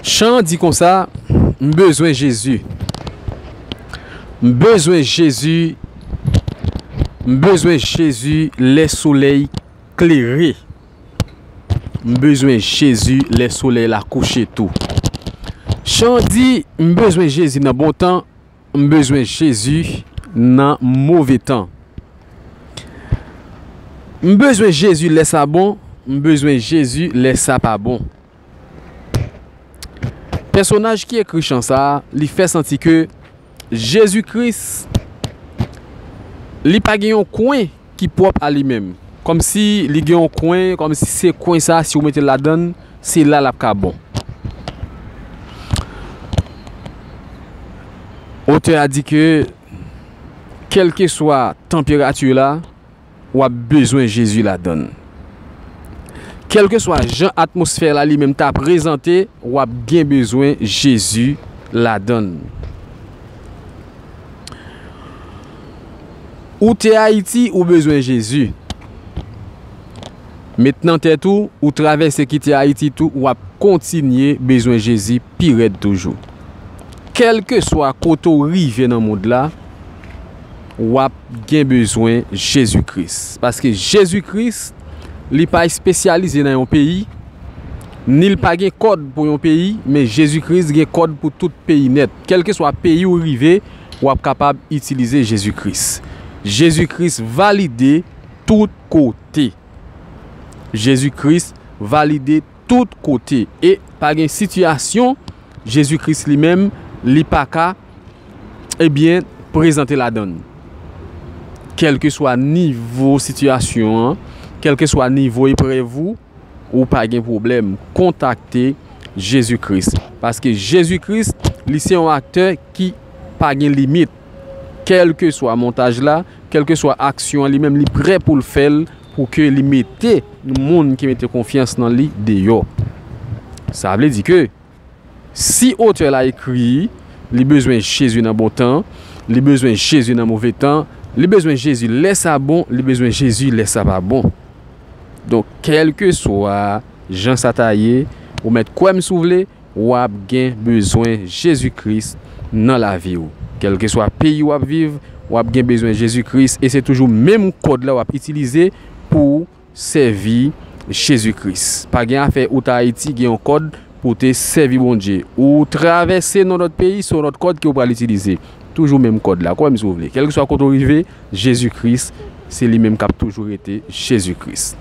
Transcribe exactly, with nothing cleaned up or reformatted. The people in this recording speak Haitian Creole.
Chan an di konsa, m bezwen Jezi. M bezwen Jezi. M bezwen Jezi lè solèy klere. M bezwen Jezi lè solèy la kouche tou. Chan an di, m bezwen Jezi nan bon tan. M bezwen Jezi nan move tan. M bezwen Jezi lè sa bon, m bezwen Jezi lè sa pa bon. Pèsonaj ki ekri chan sa a, li fè santi ke Jezi Kris, li pa gen yon kwen ki pwòp a li menm. Kòmsi li gen yon kwen, kòmsi se kwen sa, si w mete l ladan l, se la l ap ka bon. Otè a di ke, kèlkeswa tanperati la, w ap bezwen Jezi ladan l. Kèlkeswa jan atmosfè la li menm ta prezante, w ap gen bezwen Jezi ladan l. Ou te Ayiti, ou bezwen Jezi. Met nan tèt ou, ou travèse kite Ayiti tou, w ap kontinye bezwen Jezi pi rèd toujou. Kèlkeswa kote w rive nan mond la, w ap gen bezwen Jezi Kris. Paske Jezi Kris, li pa espesyalize nan yon peyi, ni l pa gen kòd pou yon peyi, men Jezi Kris gen kòd pou tout peyi nèt. Kèlkeswa peyi w rive, w ap kapab itilize Jezi Kris. Jezi Kris valide tout kote. Jezi Kris valide tout kote. E pa gen sitiyasyon Jezi Kris li menm, li pa ka, ebyen, prezante ladan l. Kèlkeswa nivo sitiyasyon an, kèlkeswa nivo eprèv ou, ou pa gen pwoblèm. Kontakte Jezi Kris. Paske Jezi Kris, li se yon aktè ki pa gen limit. Kèlkeswa montaj la, kèlkeswa aksyon an, li menm, li prè pou l fè l, pou ke li mete moun ki mete konfyans nan li deyò. Sa vle di ke si otè la ekri, li bezwen Jezi nan bon tan, li bezwen Jezi nan move tan, li bezwen Jezi lè sa bon, li bezwen Jezi lè sa pa bon. Donk, kèlkeswa jan sa ta ye, ou mèt kwè m si w vle, w ap gen bezwen Jezi Kris nan lavi w. Kèlkeswa peyi w ap viv, w ap gen bezwen Jezi Kris, e se toujou menm kòd la w ap itilize pou w sèvi Jezi Kris. Pa gen afè ou ta Ayiti, gen yon kòd pou w te sèvi Bondye. Ou travèse nan lòt peyi, se yon lòt kòd ke w pral itilize. Toujou menm kòd la. Kwè m si w vle. Kèlkeswa kote w rive, Jezi Kris, se li menm k ap toujou rete Jezi Kris.